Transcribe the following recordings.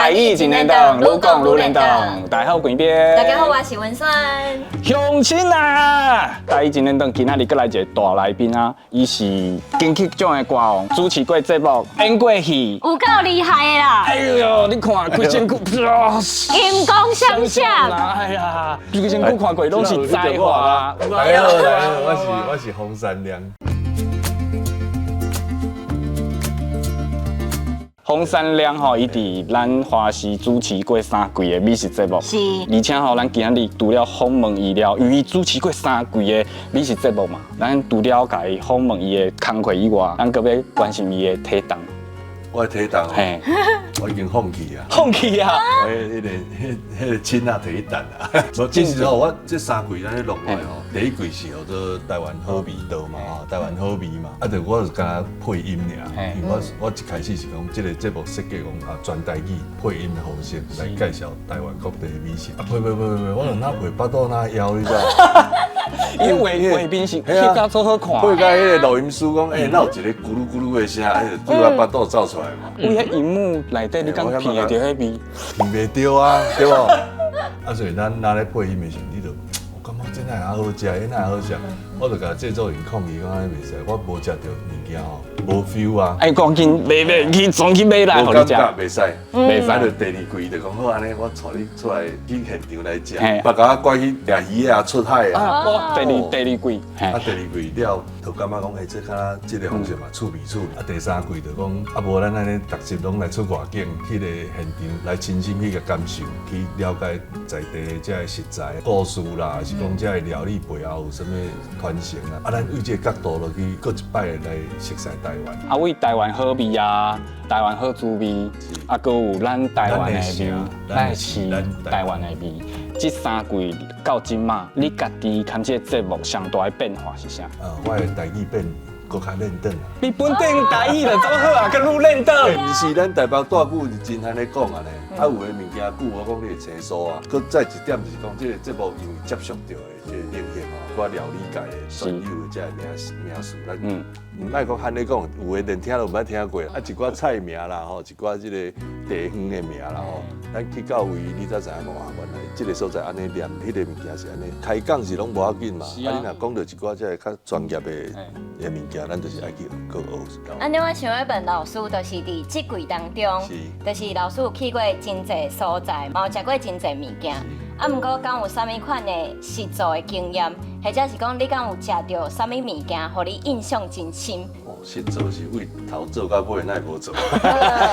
台語真輪轉，愈講愈輪轉。大家好，貴邊。大家好，我是文萱。鄉親啊！台語真輪轉，今仔日閣來一个大來賓啊！伊是金曲獎的歌王，主持過節目，演過戲，有夠厲害的啦！哎喲，你看規身軀，金光閃閃。哎呀，規身軀看過攏是才華。大家好，大家好，我是洪山良。洪山良吼，伊佇咱華視主持過三季的美食節目，而且吼，咱今仔日除了訪問伊了，因為伊主持過三季的美食節目嘛，咱除了共伊訪問伊的工課以外，咱閣欲關心伊的體重。我的體重，嘿，我已經放棄啊，放棄啊！我彼个秤仔提去擲啊。無，其實吼，我這三季咱咧錄落來吼，第一季是號做台灣好味道嘛，吼，台灣好味嘛，啊，就我就敢若配音爾，因為我一開始是講這个節目設計講啊，全台語配音的方式來介紹台灣各地的美食。啊，配配配配，我就哪配腹肚哪枵，你知無？因為畫面是翕甲做好看，配甲彼个錄音師講，欸，哪有一个咕嚕咕嚕的聲，彼個對我腹肚走出來嘛。為彼螢幕內底，你敢聞會著彼味？聞袂著啊，對無？啊，所以咱若咧配音的時陣，你就我感覺這哪會好食，彼哪會好食，我就共製作人抗議講按呢袂使，我無食著物件吼，無 feel 啊。愛趕緊買買去總去買來，無感覺袂使，袂使。就第二季就講好按呢，我帶你出來去現場來食，別共我拐去掠魚仔出海啊。第二季，啊，第二季了，就感覺講，欸，這敢若這个方式嘛，趣味趣味。啊，第三季就講，啊，無咱按呢，逐集攏來出外景，彼个現場來親身去共感受，去了解在地的這个食材故事啦，還是講這个料理背後有啥物傳承啊？啊，咱對這个角度落去，閣一擺來熟悉台灣。啊，為台灣好味啊，台灣好滋味，啊，閣有咱台灣的味，咱的市，台灣的味。這三季到這馬，你家己看這个節目上大的變化是啥？啊，我的台語變閣較輪轉啊！比本地台語就做好啊，閣愈輪轉。毋是，咱台北住久是真按呢講啊咧，啊有的物件久我講你會生疏啊。閣再一點就是講，這个節目因為接觸著的這个領域吼，寡料理界的專有的這个名詞，咱毋愛講按呢講，有的連聽都毋捌聽過。啊，一寡菜名啦吼，一寡這个地方的名啦吼，咱去到位你才知影講啊，原來這个所在按呢念，彼个物件是按呢。開講是攏無要緊嘛，啊，你若講著一寡這个較專業的物件，咱就是愛去閣學。按呢，我想欲問老師，就是佇這季當中，就是老師有去過真濟所在，嘛有食過真濟物件。啊，毋過敢有啥物款的實做的經驗，或者是講你敢有食著啥物物件，予你印象真深？哦，實做是為頭做到尾，哪會無做？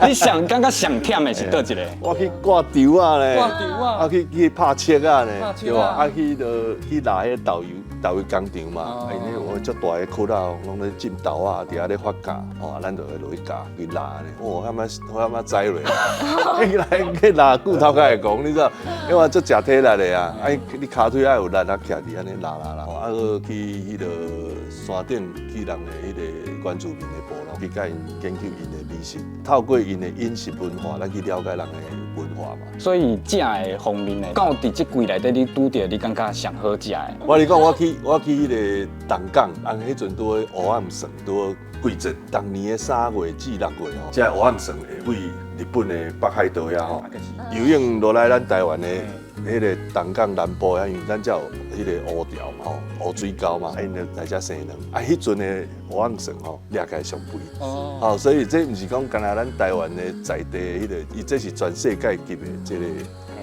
你上感覺上忝的是佗一个？我去掛稻仔咧，掛稻仔，啊去拍粟仔咧，對吧？啊去就去拉彼豆油豆油工廠嘛，𪜶彼有足大的窟仔，攏咧種豆仔，佇遐咧發酵，吼，咱就會落去教去拉咧。哦，我感覺栽落，去來去拉久頭殼會戇，你知？因為足食體力的啊，啊你跤腿愛有力啊，徛佇按呢拉拉拉，啊閣去彼个山頂去人的彼个原住民的部落，去共𪜶研究𪜶的美食，透過𪜶的飲食文化，咱去了解人的文化嘛。所以食的方面呢，敢有佇這季內底你拄著你感覺上好食的？我跟你講，我去彼个東港，翁彼陣拄好烏暗算，拄好季節，逐年的3月至6月吼，這烏暗算會對日本的北海道遐吼游泳落來咱台灣的彼个東港南部遐，因為咱遮有彼个烏潮嘛吼，烏水溝嘛，𪜶就來遮生卵。啊，彼陣的烏暗算吼，掠起來上肥。哦，所以這毋是講干焦咱台灣的在地彼个，伊這是全世界級的這个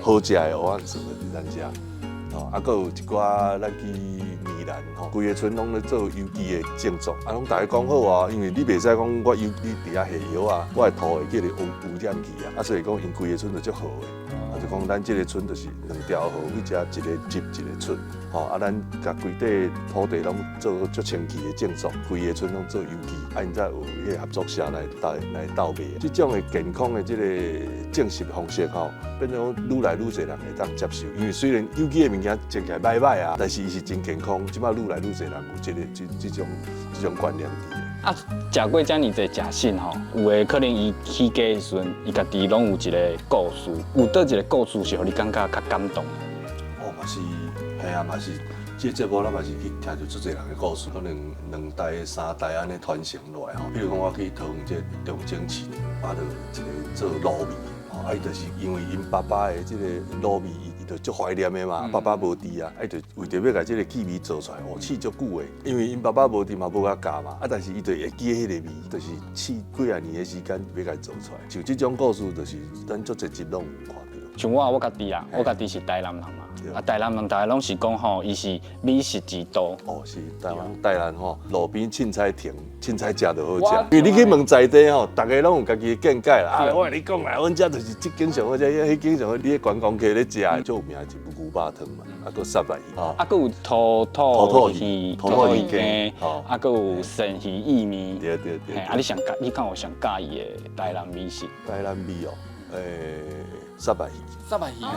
好食的烏暗算，就是咱遮。吼，啊，閣有一寡咱去宜蘭吼，規个村攏咧做有機的種作，啊，攏逐家講好啊，因為你袂使講我有你佇遐下藥啊，我的土會叫做污染去啊，啊，所以講𪜶規个村就足好的，啊，就講咱這个村就是兩條河，對遮一个入一个出，吼，啊，咱共規塊土地攏做足清氣的種作，規个村攏做有機，啊，𪜶才有彼个合作社來鬥來鬥賣，這種的健康的這个種植方式吼，變做講愈來愈濟人會當接受，因為雖然有機的物件種起來䆀䆀啊，但是伊是真健康。這擺愈來愈濟人有這个這種觀念佇的。啊，食過遮爾濟食品吼，有的可能伊起家的時陣，伊家己攏有一个故事，有佗一个故事是予你感覺較感動的？哦，嘛是，嘿啊，嘛是，這個節目咱嘛是去聽著足濟人的故事，可能兩代、三代按呢傳承落來吼。比如講，我去桃園這個中正市，啊，就一个做滷味，吼，啊，伊就是因為𪜶爸爸的這個滷味，伊就足懷念的嘛。爸爸無佇啊，啊，伊就為著欲共這個氣味做出來，哦，試足久的。因為𪜶爸爸無佇嘛，無共教嘛。啊，但是伊就會記彼個味，就是試幾仔年的時間欲共做出來。像這種故事，就是咱足濟集攏有看著。像我家己啦，我家己是台南人嘛，啊，台南人逐家攏是講吼，伊是美食之都。哦，是台灣台南吼，路邊凊彩停，凊彩食就好食。因為你去問在地吼，逐家攏有家己的見解啦。啊，我共你講啦，阮遮就是這間上好食，彼間上好。你咧觀光客咧食的，足有名的一牛肉湯嘛，啊，閣虱目魚。啊，閣有土土土魚、土土魚羹，啊，閣有鱔魚意麵。對對對。啊，你敢有上佮意的台南美食？台南味哦，虱目魚。虱目魚，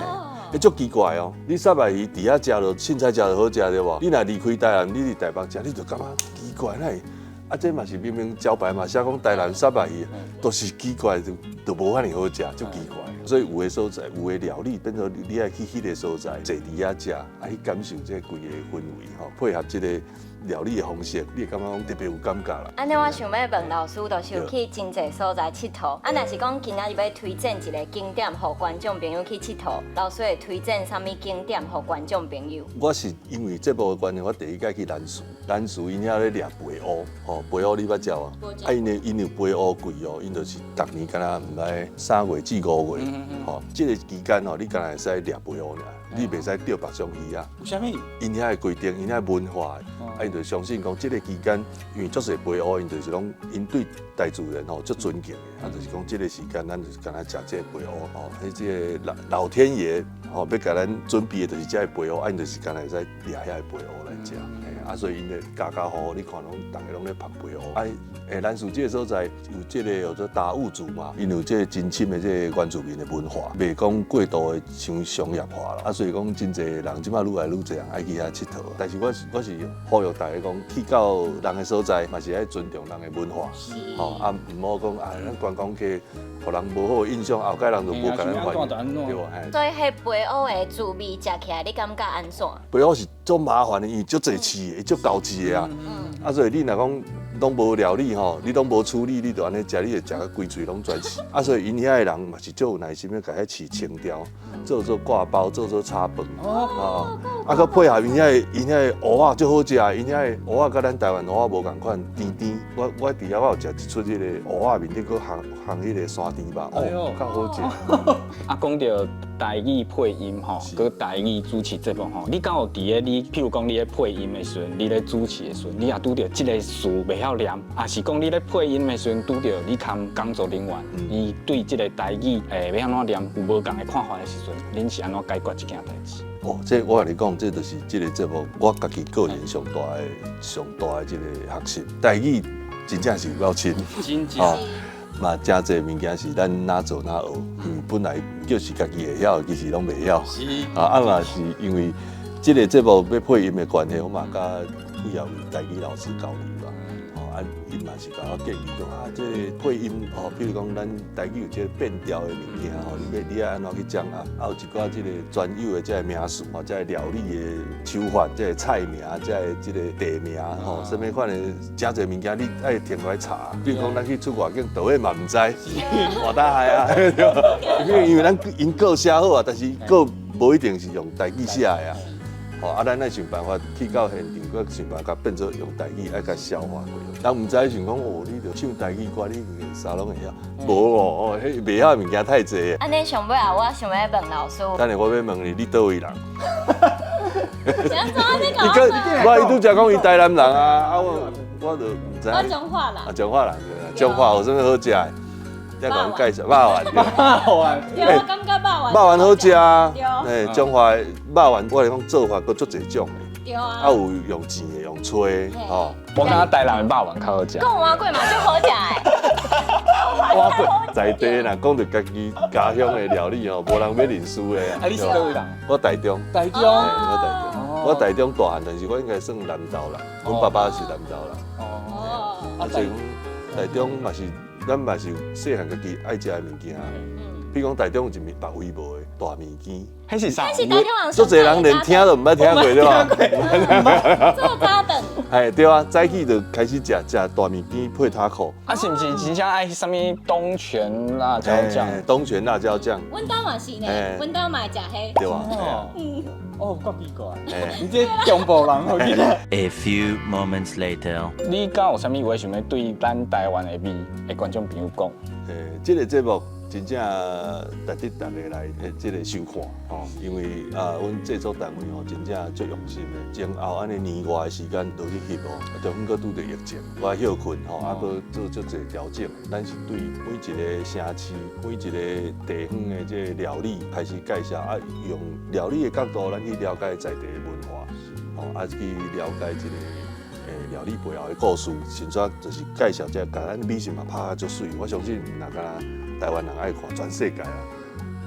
欸，足奇怪哦！你虱目魚佇遐食落，凊彩食就好食對無？你若離開台南，你佇台北食，你就感覺奇怪，哪會？啊，這嘛是明明招牌嘛，寫講台南虱目魚，都是奇怪，就無遐爾好食，足奇怪。所以有的所在，有的料理，變做你愛去彼個所在，坐佇遐食，啊去感受這個規个氛圍吼，配合這個料理的方式，你會感覺講特別有感覺啦。按呢，我想欲問老師，就是有去真濟所在𨑨迌。啊，若是講今仔日欲推薦一個景點予觀眾朋友去𨑨迌，老師會推薦啥物景點予觀眾朋友？我是因為節目的關係，我第一擺去蘭嶼，蘭嶼𪜶遐咧掠白烏，吼，白烏你捌食無？啊，𪜶有白烏季哦，𪜶就是逐年敢若毋知3月至5月，吼，這個期間吼，你敢若會使掠白烏爾，你袂使釣別種魚仔。為啥物？𪜶遐的規定，𪜶遐文化，啊，𪜶就相信講，這個期間，因為足濟白烏，𪜶就是攏，𪜶對大自然吼足尊敬的，啊，就是講這個時間，咱就是敢若食這個白烏吼，彼這個老天爺吼，欲共咱準備的就是這个白烏，啊，𪜶就是敢若會使掠遐个白烏來食，啊，所以𪜶咧家家戶戶，你看攏逐家攏咧曝白烏。啊，蘭嶼這個所在有這個叫做達悟族嘛，𪜶有這個真深的這個原住民的文化，袂講過度的傷商業化啦，啊，所以講真濟人這擺愈來愈濟人愛去遐𨑨迌。但是我是呼籲大家講，去到人的所在，嘛是愛尊重人的文化，吼，啊，毋好講啊，咱觀光客，予人無好的印象，後蓋人就無共咱歡迎，對無？所以，彼白烏的滋味食起來，你感覺按怎？白烏是足麻煩的，因為足濟刺的，足厚刺的啊。啊，所以你若講攏無料理吼，你攏無處理，你就按呢食，你會食甲規喙攏全刺。啊，所以𪜶遐的人嘛是足有耐心，欲共彼刺清掉，做做掛包，做做炒飯。哦，啊，閣配合𪜶遐的芋仔足好食，𪜶遐的芋仔佮咱台灣芋仔無仝款，甜甜。我佇遐我有食一出彼個芋仔面頂閣烘烘彼個山豬肉，哦，較好食。啊，講著台語配音吼，閣台語主持節目吼，你敢有佇咧你，譬如講你咧配音的時陣，你咧主持的時陣，你也拄著這個詞袂曉念，抑是講你咧配音的時陣拄著你含工作人員，伊對這個台語欲按怎念有無仝的看法的時陣，恁是按怎解決這件代誌？哦，這我共你講，這就是這個節目我家己個人上大的這個學習。台語真正是有夠深，真正。嘛，誠濟物件是咱哪做哪學，因為本來就是家己會曉，其實攏袂曉。啊嘛是因為這個節目欲配音的關係，我嘛佮幾仔位台語老師交流啦。吼，啊，𪜶嘛是共我建議講啊，這個配音吼，比如講咱台語有這個變調的物件吼，你欲按怎去講啊？啊，有一寡這個專有的這個名詞，吼，這個料理的手法，這個菜名，這個地名吼，啥物款的誠濟物件，你愛停落來查。比如講，咱去出外景，導演嘛毋知，活大海啊，因為咱𪜶稿寫好啊，但是稿無一定是用台語寫的啊。吼，啊，咱愛想辦法去到現場，閣想辦法變做用台語，愛共消化過。人毋知想講哦，你著唱台語歌，你啥攏會曉？無哦，彼袂曉的物件太濟。按呢上尾啊，我想欲問老師。等下我欲問你，你佗位人？你講，我伊拄才講伊台南人啊，啊我就毋知。我彰化人。啊，彰化人對啦，彰化有啥物好食的？你共阮介紹肉圓。肉圓。對，我感覺肉圓。肉圓好食啊！欸，彰化的肉圓，我來講做法閣足濟種的。對啊。啊，有用煎的，用炊的，吼。我感覺台南的肉圓較好食。講碗粿嘛足好食的。碗粿在地若講著家己家鄉的料理吼，無人欲認輸的。啊，你是佗位人？我台中。台中。我台中。我台中大漢，但是我應該算南投人。阮爸爸是南投人。哦。啊，所以講台中嘛是，咱嘛是細漢家己愛食的物件。比如講台中有一物別位無的大麵羹，彼是啥？彼是台中人。足濟人連聽都毋捌聽過對吧？做早頓。嘿，對啊，早起就開始食食大麵羹配 taco。啊，是毋是真正愛啥物東泉辣椒醬？東泉辣椒醬。阮兜嘛是呢，阮兜嘛會食彼。對吧？哦，夠奇怪。你這中部人好記得。 A few moments later，你敢有啥物話想欲對咱台灣的味的觀眾朋友講？這个節目真正值得大家來這个收看吼，因為啊，阮製作單位吼真正足用心的，前後按呢年外的時間落去翕哦，中間閣拄著疫情，我歇睏吼，啊，閣做足濟調整。咱是對每一个城市、每一个地方的這个料理開始介紹，啊，用料理的角度，咱去了解在地的文化，吼，啊，去了解這个料理背後的故事，甚至就是介紹這个，共咱美食嘛拍甲足媠。我相信毋若干焦台灣人愛看，全世界啊，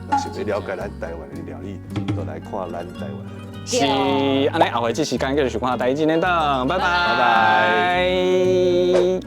若想欲了解咱台灣的料理，就來看咱台灣。是，按呢後回這時間繼續收看台語青年檔，拜拜。拜拜。